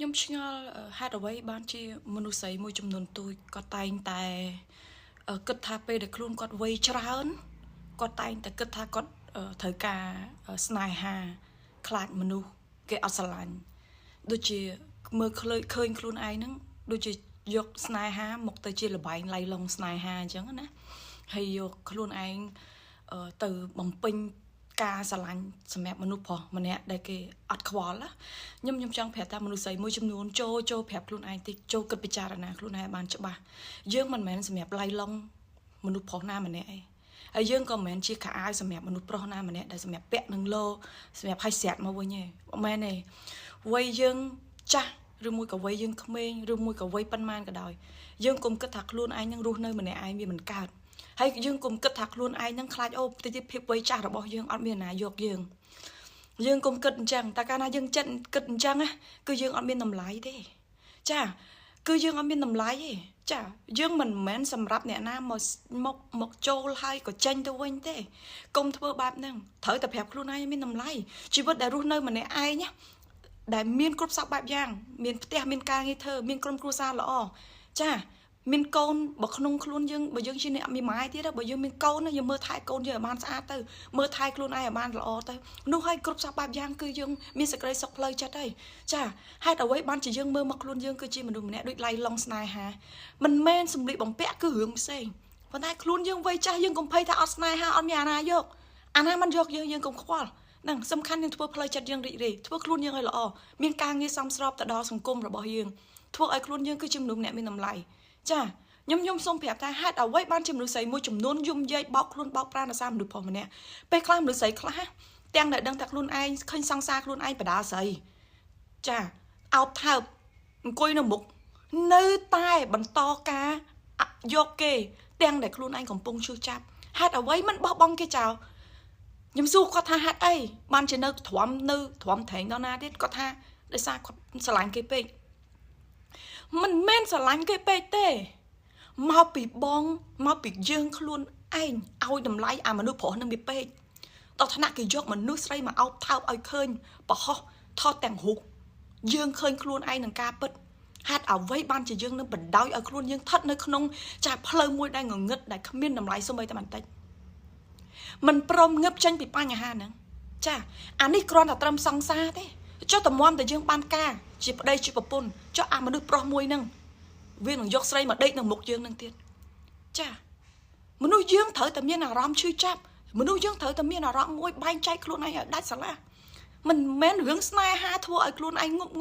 ខ្ញុំឆ្ងល់ហេតុអ្វីបានជាមនុស្សស្រីមួយចំនួនទូចគាត់តែងតែគិតថាពេលដែលខ្លួនគាត់វ័យច្រើនគាត់តែងតែគិតថាគាត់ត្រូវការស្នេហាខ្លាចមនុស្សគេអត់ស្រឡាញ់ដូចជាមើលឃើញខ្លួនឯងហ្នឹងដូចជាយកស្នេហាមកទៅជាលបែងឡៃឡុងស្នេហាអញ្ចឹងណាហើយយកខ្លួនឯងទៅបំពេញការស្រឡាញ់សម្រាប់មនុស្សប្រុសម្នាក់ដែលគេអត់ខ្វល់ណាខ្ញុំចង់ប្រាប់ថាមនុស្សស្រីមួយចំនួនចូលចូលប្រាប់ខ្លួនឯងតិចចូលគិតពិចារណាខ្លួនឯងបានច្បាស់យើងមិនមែនសម្រាប់ឡៃឡុងមនុស្សប្រុសណាម្នាក់ឯងហើយយើងក៏មិនមែនជាខោអាវសម្រាប់មនុស្សប្រុសណាម្នាក់ដែលសម្រាប់ពាក់នឹងលោសម្រាប់ឲ្យស្រាក់មកវិញទេមិនមែនទេវ័យយើងចាស់ឬមួយក៏វ័យយើងក្មេងឬមួយក៏វ័យប៉ុន្មានក៏ដោយយើងកុំគិតថាខ្លួនឯងនឹងរស់នៅម្នាក់ឯងវាមិនកើតហើយយើងកុំគិតថាខ្លួនឯងនឹងខ្លាចអូតិចភាពវ័យចាស់របស់យើងអត់មានណាយកយើងយើងកុំគិតអញ្ចឹងតែកាលណាយើងចិត្តគិតអញ្ចឹងណាគឺយើងអត់មានតម្លៃទេចាគឺយើងអត់មានតម្លៃទេចាយើងមិនមែនសម្រាប់អ្នកណាមកមកមកចូលហើយក៏ចេញទៅវិញទេកុំធ្វើបែបហ្នឹងត្រូវតែប្រាប់ខ្លួនឯងមានតម្លៃជីវិតដែលរស់នៅម្នាក់ឯងណាដែលមានគ្រប់សពបែបយ៉ាងមានផ្ទះមានការងារធ្វើមានក្រុមគ្រួសារល្អចាមានកូនបើក្នុងខ្លួនយើងបើយើងជាអ្នកមានម៉ែទៀតបើយើងមានកូនយើងមើលថែកូនយើងឲ្យបានស្អាតទៅមើលថែខ្លួនឯងឲ្យបានល្អទៅនោះឲ្យគ្រប់សពបែបយ៉ាងគឺយើងមានសេចក្តីសុខផ្លូវចិត្តហើយចាហេតុអ្វីបានជាយើងមើលមកខ្លួនយើងគឺជាមនុស្សម្នាក់ដូចឡៃឡុងស្នេហាមិនមែនសម្លៀកបំពាក់គឺរឿងផ្សេងប៉ុន្តែខ្លួនយើងវ័យចាស់យើងកុំភ័យថាអត់ស្នេហាអត់មានអាណាយកអាណាមិនយកយើងយើងកុំខ្វល់ហ្នឹងសំខាន់យើងធ្វើផ្លូវចិត្តយើងរីករាយធ្វើខ្លួនយើងឲ្យល្អមានការងារសមស្របទៅដល់សង្គមរបស់យើងធ្វើឲ្យខ្លួនយើងគឺជាមនុស្សម្នាក់មានតម្លៃចាខ្ញុំសូមប្រាប់ថាហេតុអ្វីបានជាមនុស្សស្រីមួយចំនួនយំយាយបោកខ្លួនបោកប្រាណអាសាមនុស្សប្រុសម្នាក់ពេលខ្លះមនុស្សស្រីខ្លះទាំងដែលដឹងថាខ្លួនឯងឃើញសង្សារខ្លួនឯងបដាស្រីចាអោបថើបអង្គុយនៅមុខនៅតែបន្តការយកគេទាំងដែលខ្លួនឯងកំពុងឈឺចាប់ហេតុអ្វីមិនបោះបង់គេចោលខ្ញុំសួរគាត់ថាហេតុអីបានជានៅទ្រាំនៅទ្រាំត្រែងដល់ណាទៀតគាត់ថាដោយសារគាត់ស្រឡាញ់គេពេកមិនមែនស្រឡាញ់គេពេកទេមកពីបងមកពីយើងខ្លួនឯងឲ្យតម្លៃអាមនុស្សប្រុសនឹងវាពេកដល់ថ្នាក់គេយកមនុស្សស្រីមកអោបថើបឲ្យឃើញបរោះថតទាំងរូបយើងឃើញខ្លួនឯងនឹងការពិតហេតុអ្វីបានជាយើងនឹងបណ្ដោយឲ្យខ្លួនយើងស្ថិតនៅក្នុងចាផ្លូវមួយដែលងងឹតដែលគ្មានតម្លៃសូម្បីតែបន្តិចមិនព្រមងើបចេញពីបញ្ហាហ្នឹងចាអានេះគ្រាន់តែត្រឹមសង្សារទេចុះតម្រាំតែយើងបានការជាប្តីជាប្រពន្ធចុះអាមនុស្សប្រុសមួយហ្នឹងវានឹងយកស្រីមកដេកនៅមុខយើងនឹងទៀតចាមនុស្សយើងត្រូវតែមានអារម្មណ៍ឈឺចាប់មនុស្សយើងត្រូវតែមានអារម្មណ៍មួយបែងចែកខ្លួនឯងឲ្យដាច់ស្រឡះមិនមែនរឿងស្នេហាធ្វើឲ្យខ្លួនឯងងប់ង